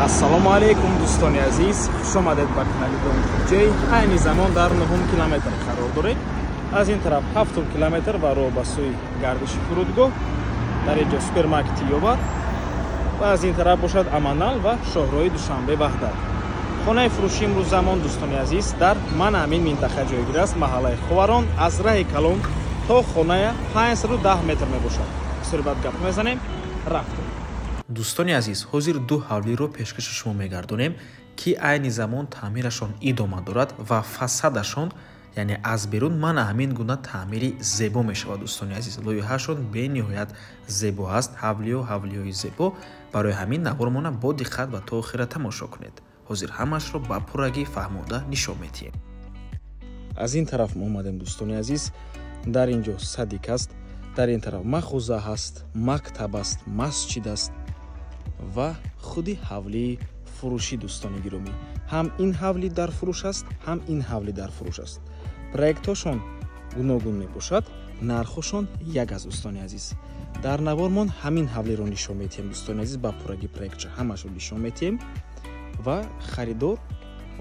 Ассалому алайкум дӯстони азиз, хуш омадед ба канали Дом Ҷей. Айни замон дар 9 километр қарор доред. Аз ин тараф 7 километр ва роҳ ба сӯи гардиши фурудгоҳ. Дар инҷо супермаркети Ёвар ва аз ин тараф бошад Аманал ва шоҳроҳи Душанбе Ваҳдат. Хонаи фурӯши имрӯз замон дӯстони азиз дар ман ҳамин минтақа ҷойгир аст, маҳаллаи Ховарон, аз раҳи Калон то хоная 510 метр мебошад. Бисёр бад гап мезанем, рафтем. Дӯстони азиз, ҳозир ду ҳавлиро пешкаши шумо мегардонем, ки айни замон таъмирашон идома дорад ва фасадашон, яъне аз берун мана ҳамин гуна таъмири зебо мешавад. Дӯстони азиз, лоиҳаашон бениҳоят зебо аст, ҳавлиҳо ҳавлиҳои зебо. Барои ҳамин навормона бо диққат ва то охира тамошо кунед. Ҳозир ҳамашро ба пуррагӣ фаҳмонда нишон медиҳем. Аз ин тараф мо омадем дӯстони азиз, дар ин ҷо садик аст, дар ин тараф махуза ҳаст, мактаб аст, масҷид аст ва худи ҳавлии фурӯшӣ. Дӯстони гиромӣ, ҳам ин ҳавлӣ дар фурӯш аст, ҳам ин ҳавлӣ дар фурӯш аст. Проектҳошон гуногун мебошад, нархҳошон як аст. Дӯстони азиз, дар навормон ҳамин ҳавлиро нишон медиҳем. Дӯстони азиз, ба пуррагӣ проектча ҳамашро нишон медиҳем ва харидор,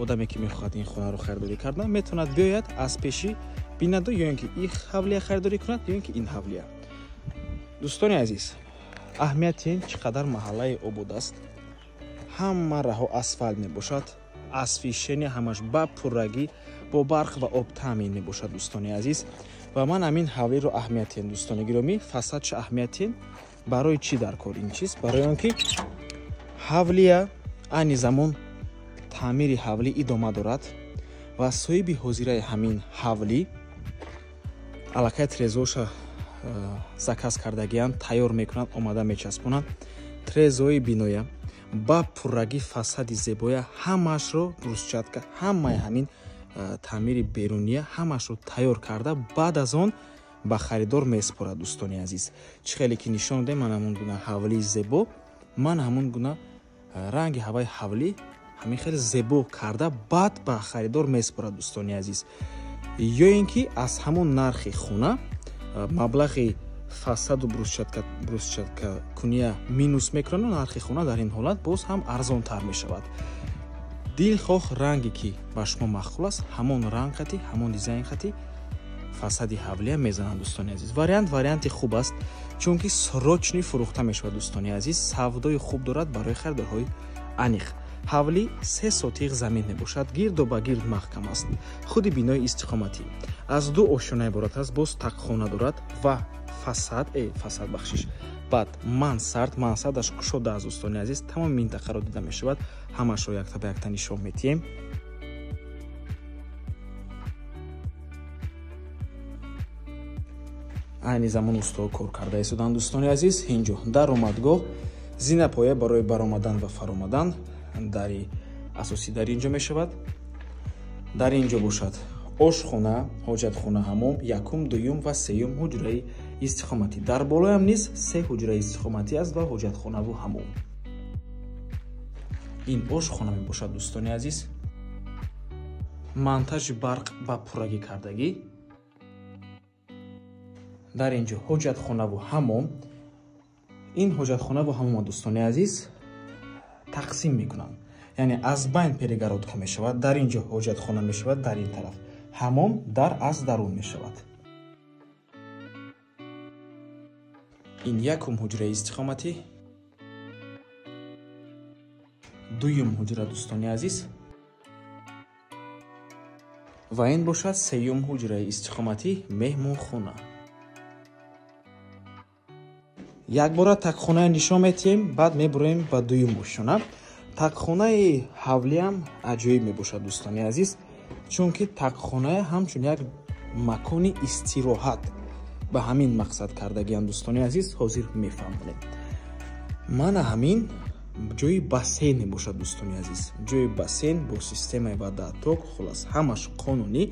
одаме ки мехоҳад ин хонаро харидорӣ кардан, метавонад биёяд аз пеши бинаду ё ин ки ин ҳавлия харидорӣ кунад, ё ин ки ин ҳавлия. Дӯстони азиз, аҳамияти ин чӣ қадар маҳаллаи обод аст. Ҳама раҳо асфалт мебошад, освещение ҳамаш ба пуррагӣ бо барқ ва об таъмин мебошад. Дӯстони азиз, ва ман ҳамин ҳавлиро аҳамиятен дӯстони гиромӣ, фасадша аҳамиятен. Барои чӣ дар кор ин чиз? Барои он ки ҳавлия айни замон таъмири ҳавлӣ идома дорад ва соҳиби ҳозираи ҳамин ҳавлӣ аллакай трезоша заказ кардагианд, тайёр мекунанд, омада мечаспонанд. Трезои биноя ба пуррагӣ фасади зебоя ҳамаашро брусчатка, ҳамаи ҳамин таъмири беруния ҳамаашро тайёр карда, баъд аз он ба харидор месупорад. Дӯстони азиз, чӣ хеле ки нишон додем, ман ҳамон гуна ҳавлии зебо, ман ҳамон гуна ранги ҳаваи ҳавлӣ ҳамин хеле зебо карда, баъд ба харидор месупорад. Дӯстони азиз, ё ин ки аз ҳамон нархи хона маблағи фасаду брусчаткакуния минус мекунанд, нархи хона дар ин ҳолат боз ҳам арзонтар мешавад. Дилхоҳ ранге ки ба шумо маъқул аст, ҳамон ранг хати, ҳамон дизайн хати фасади ҳавлия мезананд. Дӯстони азиз, варианти хуб аст, чунки срочни фурӯхта мешавад. Дӯстони азиз, савдои хуб дорад барои харидорҳои аниқ. Ҳавлӣ 3 сотиқ замин мебошад, гирду ба гирд маҳкам аст. Худи бинои истиқоматӣ аз 2 ошёна иборат аст, боз тақхона дорад ва фасад, фасад бахшиш, баъд мансард, мансардаш кушода аз. Дӯстони азиз, тамоми минтақаро дида мешавад, ҳамашро якта ба якта нишон медиҳем. Айни замон устоҳо кор карда истоданд. Дӯстони азиз, инҷо даромадгоҳ, зинапоя барои баромадан ва фаромадан, дари асосӣ дар инҷо мешавад. Дар инҷо бошад ошхона, ҳоҷатхона, ҳамом, якум, дуюм ва сеюм ҳуҷраи истиқоматӣ. Дар болоям низ 3 ҳуҷраи истиқоматӣ аст ва ҳоҷатхонаву ҳамом. Ин ошхона мебошад. Дӯстони азиз, монтажи барқ ба пуррагӣ кардагӣ. Дар инҷо ҳоҷатхонаву ҳамом. Ин ҳоҷатхонаву ҳамома дӯстони азиз тақсим мекунанд, яъне аз байн перегородка мешавад. Дар инҷо ҳоҷатхона мешавад, дар ин тараф ҳамом, дар аз дарун мешавад. Ин якум ҳуҷраи истиқоматӣ, дуюм ҳуҷра дӯстони азиз, ва ин бошад сеюм ҳуҷраи истиқоматӣ, меҳмонхона. Якбора тақхонаи нишон медиҳем, баъд мебуроем ба дуюм ошёна. Тақхонаи ҳавлиам аҷоиб мебошад дӯстони азиз, чунки тақхоная ҳамчун як макони истироҳат ба ҳамин мақсад кардагиам. Дӯстони азиз, ҳозир мефаҳмонем. Мана ҳамин ҷои бассейн мебошад. Дӯстони азиз, ҷои бассейн бо системаи водооток, хулас ҳамаш қонунӣ.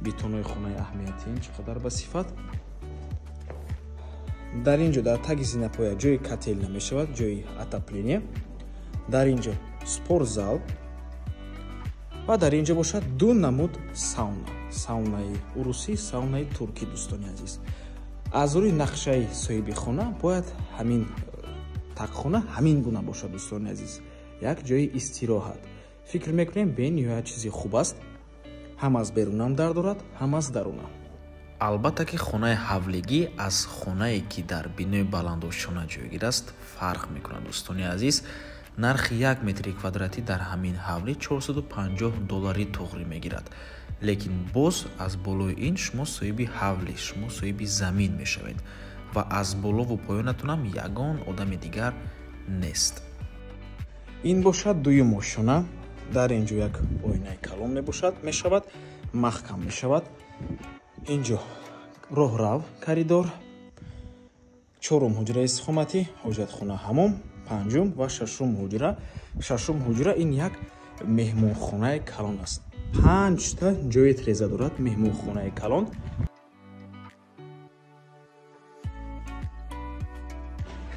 Бетонҳои хонаи аҳамияти ин чӣ қадар ба сифат. Дар ин ҷо дар таги зинапоя ҷои котелна мешавад, ҷои отопление. Дар ин ҷо спортзал ва дар ин ҷо бошад 2 намуд сауна, саунаи урусӣ, саунаи туркӣ. Дӯстони азиз, аз рӯи нақшаи соҳиби хона бояд ҳамин тақхона ҳамин гуна бошад. Дӯстони азиз, як ҷои истироҳат. Фикр мекунем бениҳоят чизи хуб аст, ҳам аз берунам дар дорад, ҳам аз дарунам. Албатта ки хонаи ҳавлигӣ аз хонае ки дар бинои баландошёна ҷойгир аст фарқ мекунад. Дӯстони азиз, нархи 1 метри квадратӣ дар ҳамин ҳавлӣ $450 туғрӣ мегирад. Лекин боз аз болои ин шумо соҳиби ҳавлӣ, шумо соҳиби замин мешавед ва аз болову поёнатонам ягон одами дигар нест. Ин бошад дуюм ошёна. Дар ин ҷо як оинаи калон мебошад, мешавад, маҳкам мешавад. Инҷо роҳрав, коридор, чорум ҳуҷраи истиқоматӣ, ҳоҷатхона, ҳамом, панҷум ва шашум ҳуҷра. Шашум ҳуҷра ин як меҳмонхонаи калон аст. 5 ҷои треза дорад меҳмонхонаи калон.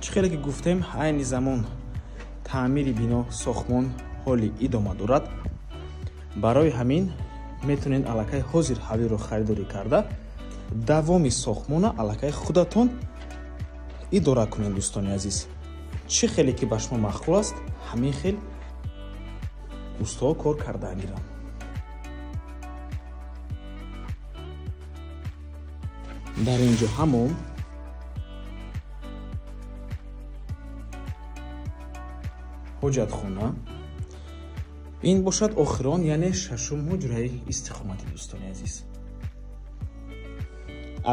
Чӣ хеле ки гуфтем, айни замон таъмири бино, сохтмон ҳоли идома дорад. Барои ҳамин метавонед аллакай ҳозир ҳавлиро харидорӣ карда, давоми сохтмона аллакай худатон идора кунед. Дӯстони азиз, чӣ хеле ки ба шумо маъқул аст, ҳамин хел устоҳо кор карда гиранд. Дар ин ҷо ҳамом, ҳоҷатхона. Ин бошад охирон, яъне шашум ҳуҷраи истиқоматӣ. Дӯстони азиз,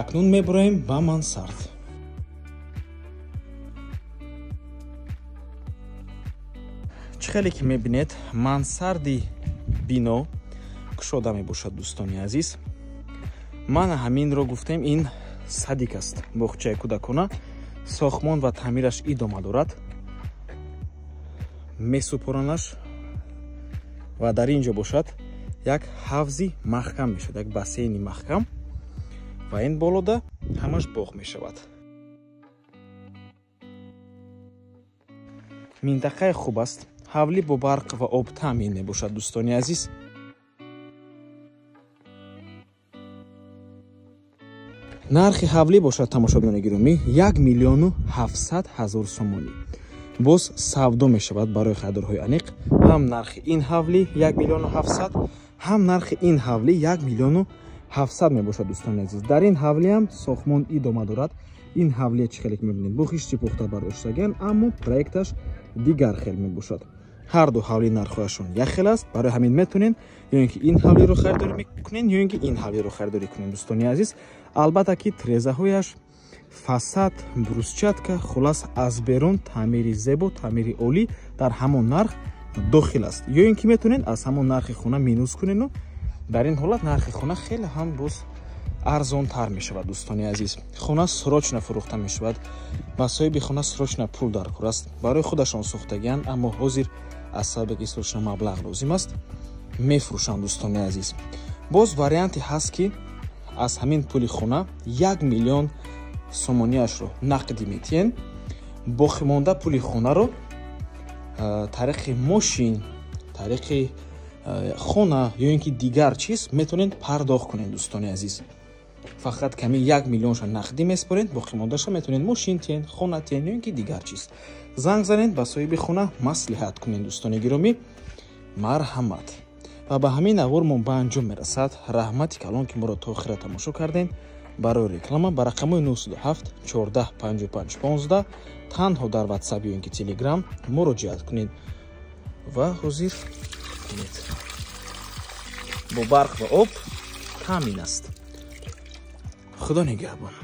акнун мебуроем ба мансард. Чӣ хеле ки мебинед, мансарди бино кушода мебошад. Дӯстони азиз, мана ҳаминро гуфтем, ин садик аст, боғчаи кӯдакона. Сохтмон ва таъмираш идома дорад, месупоранаш ва дар ин ҷо бошад як ҳавзи маҳкам мешавад, як бассейни маҳкам ва ин болода ҳамаш боғ мешавад. Минтақаи хуб аст, ҳавлӣ бо барқ ва об таъмин мебошад. Дӯстони азиз, нархи ҳавлӣ бошад, тамошобинони гиромӣ, 1 700 000 сомонӣ. Боз савдо мешавад барои харидорҳои аниқ. Ҳам нархи ин ҳавлӣ 1 700 000, ҳам нархи ин ҳавлӣ 1 700 000 мебошад. Дӯстони азиз, дар ин ҳавлӣ ҳам сохтмон идома дорад. Ин ҳавлие чӣ хеле ки мебинед, бо хишти пухта бардоштагиан, аммо проекташ дигар хел мебошад. Ҳар ду ҳавлӣ нархҳояшон як хел аст. Барои ҳамин метавонед ё ин ки ин ҳавлиро харидорӣ мекунед, ё ин ки ин ҳавлиро харидорӣ кунед. Дӯстони азиз, албатта ки трезаҳояш, фасад, брусчатка, хулас аз берун таъмири зебо, таъмири олӣ дар ҳамон нарх дохил аст. Ё ин ки метавонед аз ҳамон нархи хона минус кунеду дар ин ҳолат нархи хона хеле ҳам боз арзонтар мешавад. Дӯстони азиз, хона срочно фурӯхта мешавад. Ба соҳиби хона срочно пул даркор аст. Барои худашон сохтагианд, аммо ҳозир аз сабаби ки срочно маблағ лозим аст, мефурӯшанд. Дӯстони азиз, боз варианте ҳаст ки аз ҳамин пули хона 1 миллион сомонияшро нақдӣ метиҳен, боқимонда пули хонаро тариқи мошин, тариқи хона ё ин ки дигар чиз метавонед пардохт кунед. Дӯстони азиз, фақат ками 1 миллионша нақдӣ меспоред, боқимондаша метавонед мошин тиҳен, хона тиҳен ё ин ки дигар чиз. Занг занед ба соҳиби хона, маслиҳат кунед. Дӯстони гиромӣ, марҳамат. Ва ба ҳамин навормон ба анҷом мерасад. Раҳмати калон ки моро то охира тамошо кардем. Барои реклама ба рақамҳои 907 14 55 15 танҳо дар WhatsApp ё ин ки Telegram муроҷиат кунед. Ва ҳозир бинед, бо барқ ва об таъмин аст. Худо нигаҳбон.